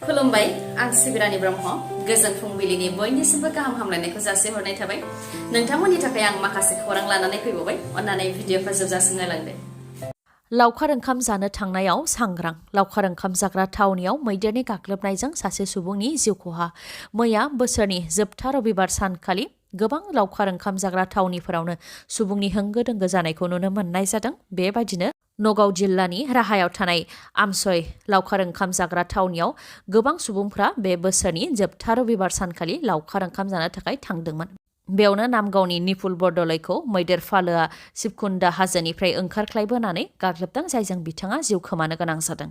खुलुमबाय आं सिबिरानि ब्रह्म गोजोन फुंबिलिनि बयनिसिमबो गाहाम हामलायनायखौ जासिहरनाय थाबाय नोंथांमोननि थाखाय आं माखासे खौरां लानानै फैबावबाय अन्नानै भिडिअखौ जोबजासिम नायलांदो लावखार ओंखाम जानो थांनायाव सांग्रां लावखार ओंखाम जाग्रा थावनियाव मैदेरनि गाग्लोबनायजों सासे सुबुंनि जिउ खहा मैया बोसोरनि जोबथा रबिबार सानखालि गोबां लावखार ओंखाम जाग्रा थावनिफोरावनो सुबुंनि होंगो दोंगो जानायखौ नुनो मोननाय जादों बेबायदिनो नगाव जिल्लानि राहायाव थानाय आमसय लावखार ओंखाम जाग्रा थावनियाव गोबां सुबुंफ्रा बे बोसोरनि जोबथा रबिबार सानखालि लावखार ओंखाम जानो थाखाय थांदोंमोन बेयावनो नामगावनि निपुल बरदलैखौ मैदेर फालोआ सिबकुन्दा हाजोनिफ्राय ओंखारख्लायबोनानै गाग्लोबदों जायजों बिथाङा जिउ खोमानो गोनां जादों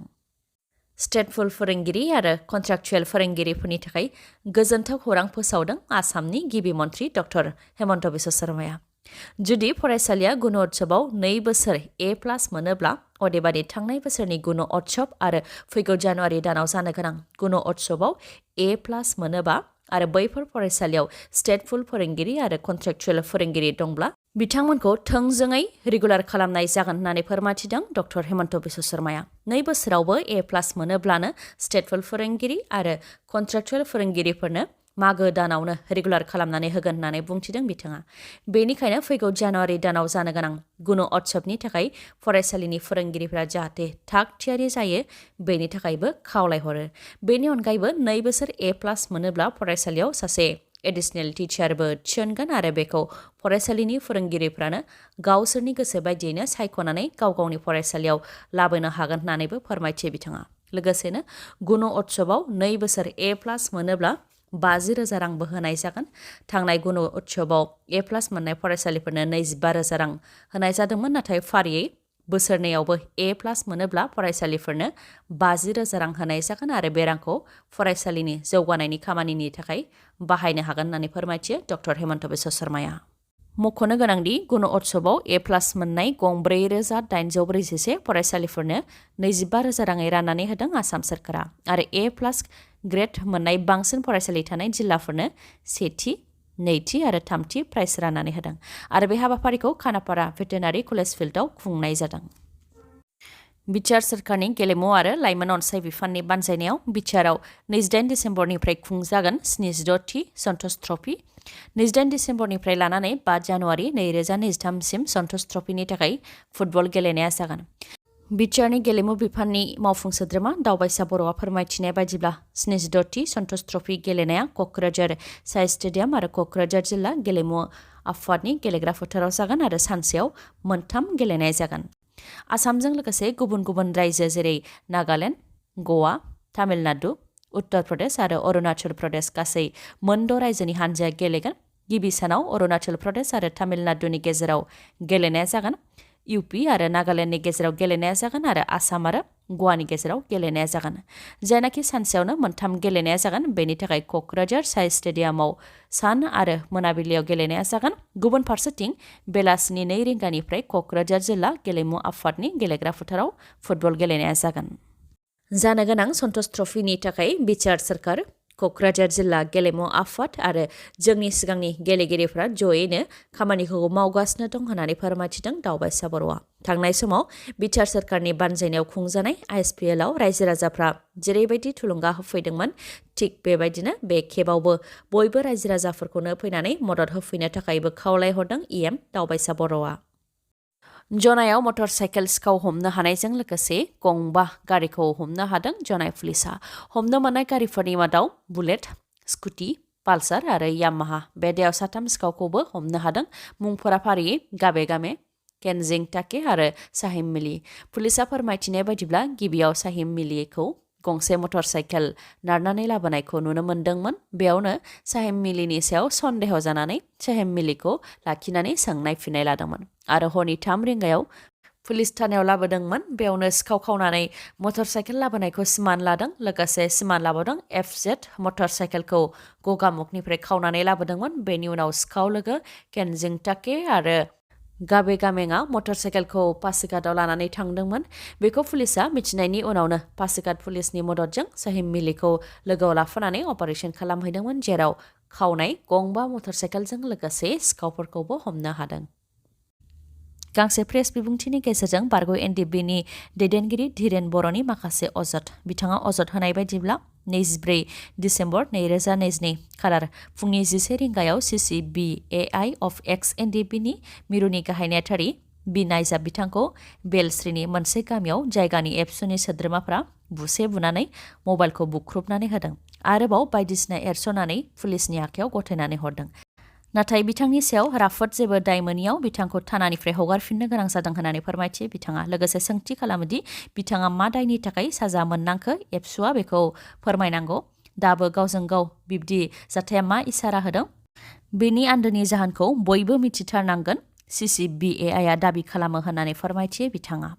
स्टेटफुल फोरोंगिरि आरो कन्ट्राक्चुएल फोरोंगिरिफोरनि थाखाय गोजोनथाव खौरां फोसावदों आसामनि गिबि मन्थ्रि डक्टर हेमन्त बिश्व शर्माया जुदि फरायसालिया गुण उत्सवआव 2 बोसोर A+ मोनोब्ला अदेबानि थांनाय बोसोरनि गुण उत्सव आरो फैगौ जानुवारि दानाव जानो गोनां गुण उत्सवआव A+ मोनोबा आरो बैफोर फरायसालियाव स्टेटफुल फोरोंगिरि आरो कन्ट्राक्चुएल फोरोंगिरि दंब्ला बिथांमोनखौ थोंजोङै रेगुलार खालामनाय जागोन होननानै फोरमायथिदों डक्टर हेमन्त बिश्व शर्माया 2 बोसोरावबो A+ मोनोब्लानो स्टेटफुल फोरोंगिरि आरो कन्ट्राक्चुएल फोरोंगिरिफोरनो मागो दानावनो रेगुलार खालामनानै होगोन होननानै बुंथिदों बिथाङा बेनिखायनो फैगौ जानुवारि दानाव जानो गोनां गुण उत्सवनि थाखाय फरायसालिनि फोरोंगिरिफोरा जाहाथे थाग थियारि जायो बेनि थाखायबो खावलायहरो बेनि अनगायैबो 2 बोसोर A+ मोनोब्ला फरायसालियाव सासे एडिशनेल टिचारबो थिसनगोन आरो बेखौ फरायसालिनि फोरोंगिरिफ्रानो गावसोरनि गोसो बायदियैनो सायख'नानै गाव गावनि फरायसालियाव लाबोनो हागोन होननानैबो फोरमायथियो बिथाङा लोगोसेनो गुण उत्सवआव 2 बोसोर A+ मोनोब्ला 50,000 रांबो होनाय जागोन थांनाय गुण उत्सवआव A+ मोननाय फरायसालिफोरनो 25,000 रां होनाय जादोंमोन नाथाय फारियै बोसोरनैयावबो A+ मोनोब्ला फरायसालिफोरनो 50,000 रां होनाय जागोन आरो बे रांखौ फरायसालिनि जौगानायनि खामानिनि थाखाय बाहायनो हागोन होननानै फोरमायथियो डक्टर हेमन्त बिश्व शर्माया मख'नो गोनांदि गुण उत्सवआव A+ मोननाय गं 4,841 फरायसालिफोरनो 25,000 राङै राननानै होदों आसाम सोरखारा आरो A+ ग्रेड मोननाय बांसिन फरायसालि थानाय जिल्लाफोरनो सेथि नैथि आरो थामथि प्राइज राननानै होदों आरो बे हाबाफारिखौ खानापारा भेटेनारि कलेज फिल्डआव खुंनाय जादों बिटिआर सोरखारनि गेलेमु आरो लाइमोन अनसाय बिफाननि बानजायनायाव बिटिआरआव 28 डिसेम्बरनिफ्राय खुंजागोन 76थि सन्टोष ट्रफी 28 डिसेम्बरनिफ्राय लानानै 5 जानुवारि 2023 सिम सन्टोष ट्रफीनि थाखाय फुटबल गेलेनाया जागोन बिटिआरनि गेलेमु बिफाननि मावफुं सोद्रोमा दावबायसा बर'आ फोरमायथिनाय बायदिब्ला 76थि सन्टोष ट्रफी गेलेनाया क'क्राझार साइ स्टेडियाम आरो क'क्राझार जिल्ला गेलेमु आफादनि गेलेग्रा फोथाराव जागोन आरो सानसेयाव 3 गेलेनाय जागोन आसामजों लोगोसे गुबुन गुबुन रायजो जेरै नागालेण्ड गवा तामिलनाडु उत्तर प्रदेश आरो अरुणाचल प्रदेश गासै 6 रायजोनि हान्जाया गेलेगोन गिबि सानाव अरुणाचल प्रदेश आरो तामिलनाडुनि गेजेराव गेलेनाया जागोन UP आरो नागालेण्डनि गेजेराव गेलेनाया जागोन आरो आसाम आरो गवानि गेजेराव गेलेनाया जागोन जायनाखि सानसेयावनो 3 गेलेनाया जागोन बेनि थाखाय क'क्राझार साइ स्टेडियामाव सान आरो मोनाबिलियाव गेलेनाया जागोन गुबुन फारसेथिं बेलासिनि 2 रिंगानिफ्राय क'क्राझार जिल्ला गेलेमु आफादनि गेलेग्रा फोथाराव फुटबल गेलेनाया जागोन जानो गोनां सन्टोष ट्रफीनि थाखाय बिटिआर सोरखार क'क्राझार जिल्ला गेलेमु आफाद आरो जोंनि सिगांनि गेलेगिरिफ्रा जयैनो खामानिखौ मावगासिनो दं होननानै फोरमायथिदों दावबायसा बर'आ थांनाय समाव बिटिआर सोरखारनि बानजायनायाव खुंजानाय ISPLआव रायजो राजाफ्रा जेरैबायदि थुलुंगा होफैदोंमोन थिग बेबायदिनो बे खेबावबो बयबो रायजो राजाफोरखौनो फैनानै मदद होफैनो थाखायबो खावलायहरदों EM दावबायसा बर'आ जनायाव मटर साइकेल सिखाव हमनो हानायजों लोगोसे गंबा गारिखौ हमनो हादों जनाय पुलिसा हमनो मोननाय गारिफोरनि मादाव बुलेट स्कुटि पालसार आरो यामाहा बे दैयाव 3 सिखावखौबो हमनो हादों मुंफोरा फारियै गाबे गामे केनजिं टाके आरो साहिम मिलि पुलिसा फोरमायथिनाय बायदिब्ला गिबियाव साहिम मिलिखौ गंसे मटर साइकेल नारनानै लाबोनायखौ नुनो मोन्दोंमोन बेयावनो साहिम मिलिनि सायाव सन्देह जानानै साहिम मिलिखौ लाखिनानै सोंनाय फिननाय लादोंमोन आरो हरनि 3 रिंगायाव पुलिस थानायाव लाबोदोंमोन बेयावनो सिखाव खावनानै मटर साइकेल लाबोनायखौ सिमान लादों लोगोसे सिमान लाबोदों FZ मटर साइकेलखौ गगामुखनिफ्राय खावनानै लाबोदोंमोन बेनि उनाव सिखाव लोगो केनजिं टाके आरो गाबे गामेङा मटर साइकेलखौ पासिघाटआव लानानै थांदोंमोन बेखौ पुलिसा मिथिनायनि उनावनो पासिघाट पुलिसनि मददजों साहिम मिलिखौ लोगोआव लाफानानै अपारेशन खालामहैदोंमोन जेराव खावनाय गंबा मटर साइकेलजों लोगोसे सिखावफोरखौबो हमनो हादों गांसे प्रेस बिबुंथिनि गेजेरजों बारग' NDFBनि दैदेनगिरि धीरेन बर'नि माखासे अजद बिथाङा अजद होनाय बायदिब्ला 24 डिसेम्बर 2022 खालार फुंनि 11 रिंगायाव CCBAI अफ XNDBनि मिरुनि गाहाय नेहाथारि बि नायजाब बिथांखौ बेलस्रिनि मोनसे गामियाव जायगानि एबसुनि सोद्रोमाफ्रा बुसे बुनानै मबाइलखौ बुख्रुबनानै होदों। आरोबाव बायदिसिना एरस'नानै पुलिसनि आखायाव गथायनानै हरदों। नाथाय बिथांनि सायाव राफोद जेबो दाय मोनियाव बिथांखौ थानानिफ्राय हगारफिननो गोनां जादों होननानै फोरमायथियो बिथाङा। लोगोसे सोंथि खालामोदि बिथाङा मा दायनि थाखाय साजा मोननांखो एबसुआ बेखौ फोरमायनांगौ। दाबो गावजों गाव बिब्दि जाथाया मा इसारा होदों बेनि आन्दोनि जाहोनखौ बयबो मिथिथारनांगोन CCBAIआ दाबि खालामो होननानै फोरमायथियो बिथाङा।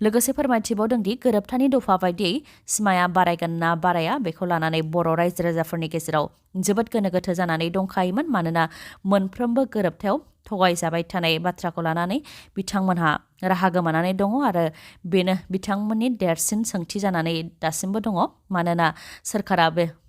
लोगोसे फोरमायथिबावदोंदि गोरोबथानि दफा बायदियै सिमाया बारायगोन ना बाराया बेखौ लानानै बर' रायजो राजाफोरनि गेजेराव जोबोद गोनो गोथो जानानै दंखायोमोन। मानोना मोनफ्रोमबो गोरोबथायाव थगायजाबाय थानाय बाथ्राखौ लानानै बिथांमोनहा राहा गोमानानै दङ आरो बेनो बिथांमोननि देरसिन सोंथि जानानै दासिमबो दङ। मानोना सोरखारा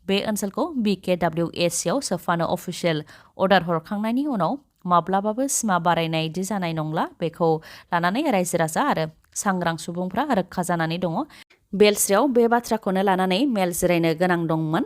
बे ओनसोलखौ BKWACआव सोफानो अफिसियेल अर्डार हरखांनायनि उनाव माब्लाबाबो सिमा बारायनायदि जानाय नंला बेखौ लानानै रायजो राजा आरो सांग्रां सुबुंफ्रा रोखा जानानै दङ। बेलस्रियाव बे बाथ्राखौनो लानानै मेल जिरायनो गोनां दंमोन।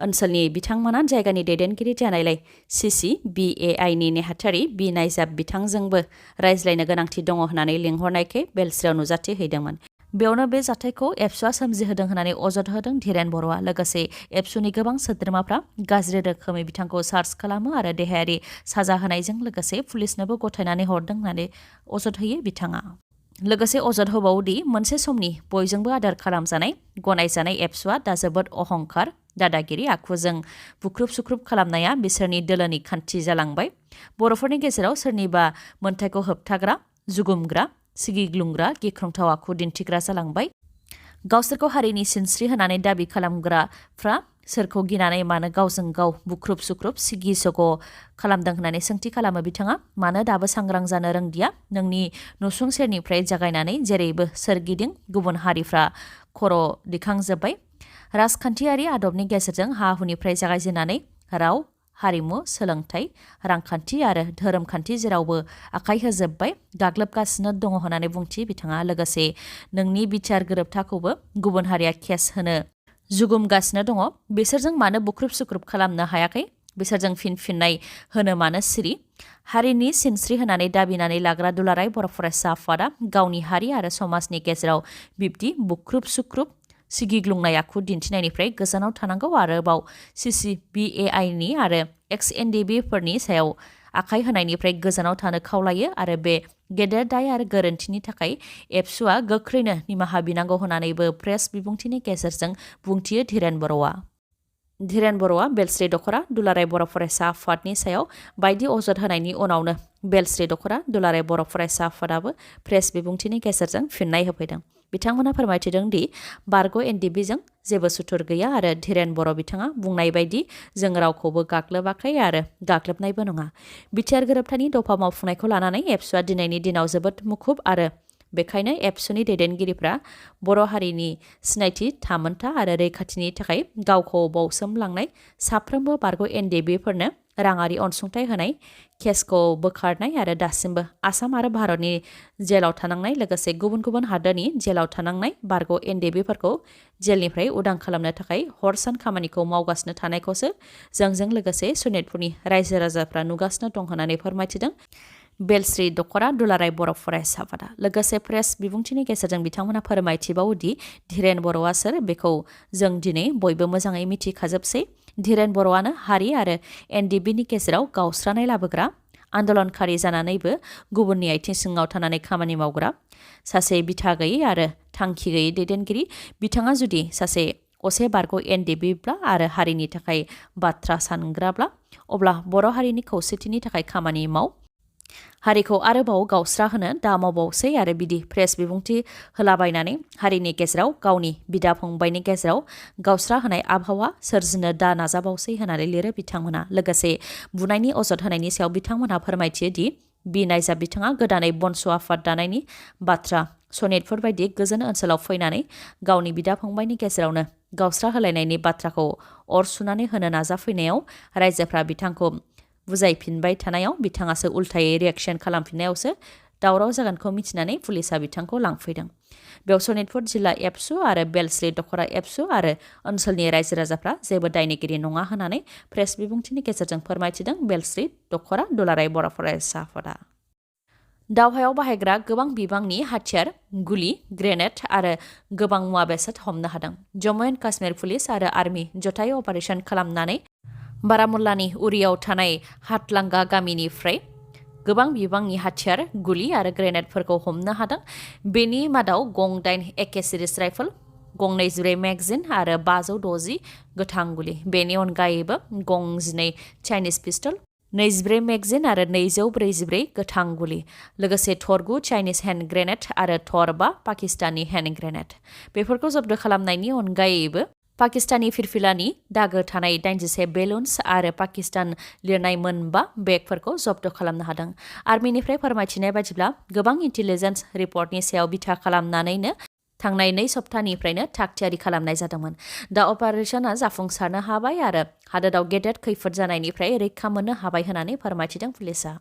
ओनसोलनि बिथांमोना जायगानि दैदेनगिरि जानायलाय CCBAIनि नेहाथारि बि नायजाब बिथांजोंबो रायज्लायनो गोनांथि दङ होननानै लिंहरनायखाय बेलस्रियाव नुजाथिहैदोंमोन। बेयावनो बे जाथायखौ एबसुआ सोमजिहोदों होननानै अजद होदों धीरेन बर'आ। लोगोसे एबसुनि गोबां सोद्रोमाफ्रा गाज्रि रोखोमै बिथांखौ सार्च खालामो आरो देहायारि साजा होनायजों लोगोसे पुलिसनोबो गथायनानै हरदों होननानै अजद होयो बिथाङा। लोगोसे अजद होबावोदि मोनसे समनि बयजोंबो आदार खालामजानाय गनायजानाय एबसुआ दा जोबोद अहंखार दादागिरि आखुजों बुख्रुब सुख्रुब खालामनाया बिसोरनि दोलोनि खान्थि जालांबाय। बर'फोरनि गेजेराव सोरनिबा मोन्थायखौ होबथाग्रा जुगुमग्रा सिगिग्लुंग्रा गिख्रंथाव आखु दिन्थिग्रा जालांबाय। गावसोरखौ हारिनि सिनस्रि होनानै दाबि खालामग्राफ्रा सोरखौ गिनानै मानो गावजों गाव बुख्रुब सुख्रुब सिगि सग' खालामदों होननानै सोंथि खालामो बिथाङा। मानो दाबो सांग्रां जानो रोंदिया? नोंनि नसुं सेरनिफ्राय जागायनानै जेरैबो सोरगिदिं गुबुन हारिफ्रा खर' दिखांजोब्बाय। राजखान्थियारि आदबनि गेजेरजों हा हुनिफ्राय जागायजेननानै राव हारिमु सोलोंथाइ रांखान्थि आरो धोरोमखान्थि जेरावबो आखाइ होजोब्बाय गाग्लोबगासिनो दङ होननानै बुंथियो बिथाङा। लोगोसे नोंनि बिटिआर गोरोबथाखौबो गुबुन हारिया केस होनो जुगुमगासिनो दङ। बिसोरजों मानो बुख्रुब सुख्रुब खालामनो हायाखै? बिसोरजों फिननाय होनो मानो सिरि? हारिनि सिनस्रि होनानै दाबिनानै लाग्रा दुलाराय बर' फरायसा आफादा गावनि हारि आरो समाजनि गेजेराव बिब्दि बुख्रुब सुख्रुब सिगिग्लुंनाय आखु दिन्थिनायनिफ्राय गोजानाव थानांगौ। आरोबाव CCBAIनि आरो XNDBफोरनि सायाव आखाइ होनायनिफ्राय गोजानाव थानो खावलायो आरो बे गेदेर दाय आरो गोरोन्थिनि थाखाय एबसुआ गोख्रैनो निमाहा बिनांगौ होननानैबो प्रेस बिबुंथिनि गेजेरजों बुंथियो धीरेन बर'आ। धीरेन बर'आ बेलस्रि दख'रा दुलाराय बर' फरायसा आफादनि सायाव बायदि अजद होनायनि उनावनो बेलस्रि दख'रा दुलाराय बर' फरायसा आफादाबो प्रेस बिबुंथिनि गेजेरजों फिननाय होफैदों। बिथांमोना फोरमायथिदों दि बारग' NDBजों जेबो सुथुर गैया आरो धीरेन बर' बिथाङा बुंनाय बायदि जों रावखौबो गाग्लोबाखै आरो गाग्लोबनायबो नङा। बिटिआर गोरोबथानि दफा मावफुंनायखौ लानानै एबसुआ दिनैनि दिनाव जोबोद मुखुब आरो बेखायनो एबसुनि दैदेनगिरिफ्रा बर' हारिनि सिनायथि थामोनथा आरो रैखाथिनि थाखाय गावखौ बावसोमलांनाय साफ्रोमबो बारग' NDBफोरनो राङारि अनसुंथाइ होनाय केसखौ बोखारनाय आरो दासिमबो आसाम आरो भारतनि जेलाव थानांनाय लोगोसे गुबुन गुबुन हादोरनि जेलाव थानांनाय बारग' NDBफोरखौ जेलनिफ्राय उदां खालामनो थाखाय हर सान खामानिखौ मावगासिनो थानायखौसो जोंजों लोगोसे सनितपुरनि रायजो राजाफ्रा नुगासिनो दं होननानै फोरमायथिदों बेलस्रि दख'रा दुलाराय बर' फरायसा आफादा। लोगोसे प्रेस बिबुंथिनि गेजेरजों बिथांमोना फोरमायथिबावोदि धीरेन बर'आ सोर बेखौ जों दिनै बयबो मोजाङै मिथिखाजोबसै। धीरेन बर'आनो हारि आरो NDBनि गेजेराव गावस्रानाय लाबोग्रा आन्दोलनखारि जानानैबो गुबुननि आथिं सिङाव थानानै खामानि मावग्रा सासे बिथा गैयै आरो थांखि गैयै दैदेनगिरि। बिथाङा जुदि सासे असे बारग' NDBब्ला आरो हारिनि थाखाय बाथ्रा सानग्राब्ला अब्ला बर' हारिनि खौसेथिनि थाखाय खामानि माव। हारिखौ आरोबाव गावस्रा होनो दा मावबावसै आरो बिदि प्रेस बिबुंथि होलाबायनानै हारिनि गेजेराव गावनि बिदा फंबायनि गेजेराव गावस्रा होनाय आबहावा सोरजिनो दा नाजाबावसै होननानै लिरो बिथांमोना। लोगोसे बुनायनि अजद होनायनि सायाव बिथांमोनहा फोरमायथियो दि बि नायजाब बिथाङा गोदानै बनस' आफाद दानायनि बाथ्रा सनितपुर बायदि गोजोन ओनसोलाव फैनानै गावनि बिदा फंबायनि गेजेरावनो गावस्रा होलायनायनि बाथ्राखौ अर सुनानै होनो नाजाफैनायाव रायजोफ्रा बिथांखौ बुजायफिनबाय थानायाव बिथाङासो उल्थायै रिएक्सन खालामफिननायावसो दावराव जागोनखौ मिथिनानै पुलिसा बिथांखौ लांफैदों। बेयाव सनितपुर जिल्ला एबसु आरो बेलस्रि दखरा एबसु आरो ओनसोलनि रायजो राजाफ्रा जेबो दायनिगिरि नङा होननानै प्रेस बिबुंथिनि गेजेरजों फोरमायथिदों बेलस्रि दखरा दुलाराय बर' फरायसा आफादा। दावहायाव बाहायग्रा गोबां बिबांनि हाथियार, गुलि, ग्रेनेड आरो गोबां मुवा बेसाद हमनो हादों। जम्मु एन्ड काश्मीर पुलिस आरो आर्मि जथाय अपारेशन खालामनानै बारामुल्लानि उरियाव थानाय हाटलांगा गामिनिफ्राय गोबां बिबांनि हाथियार, गुलि आरो ग्रेनेडफोरखौ हमनो हादों। बेनि मादाव गं 8 AK सिरिज राइफल, गं 24 मेगजिन आरो 560 गोथां गुलि। बेनि अनगायैबो गं 12 चाइनिज पिस्टल, 24 मेगजिन आरो 244 गोथां गुलि, लोगोसे थर 9 चाइनिज हेन्ड ग्रेनेड आरो थर 5 पाकिस्तानी हेन्ड ग्रेनेड। बेफोरखौ जब्द खालामनायनि अनगायैबो पाकिस्तानी फिरफिलानि दागो थानाय 81 बेलुन्स आरो पाकिस्तान लिरनाय 5 बेगफोरखौ जब्द खालामनो हादों। आर्मिनिफ्राय फोरमायथिनाय बायदिब्ला गोबां इन्टेलिजेन्स रिपर्टनि सायाव बिथा खालामनानैनो थांनाय 2 सप्तानिफ्रायनो थागथियारि खालामनाय जादोंमोन। दा अपारेशना जाफुंसारनो हाबाय आरो हादोराव गेदेर खैफोद जानायनिफ्राय रैखा मोननो हाबाय होननानै फोरमायथिदों पुलिसा।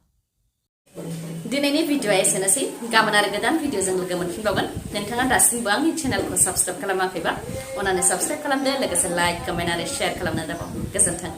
दिनैनि भिडिअ'आ एसेनोसै। गाबोन आरो गोदान भिडिअ'जों लोगो मोनफिनबावगोन। नोंथाङा दासिमबो आंनि चेनेलखौ साबस्क्राइब खालामाखैबा अन्नानै साबस्क्राइब खालामदो, लोगोसे लाइक, कमेन्ट आरो शेयार खालामनो दाबाव। गोजोन्थों।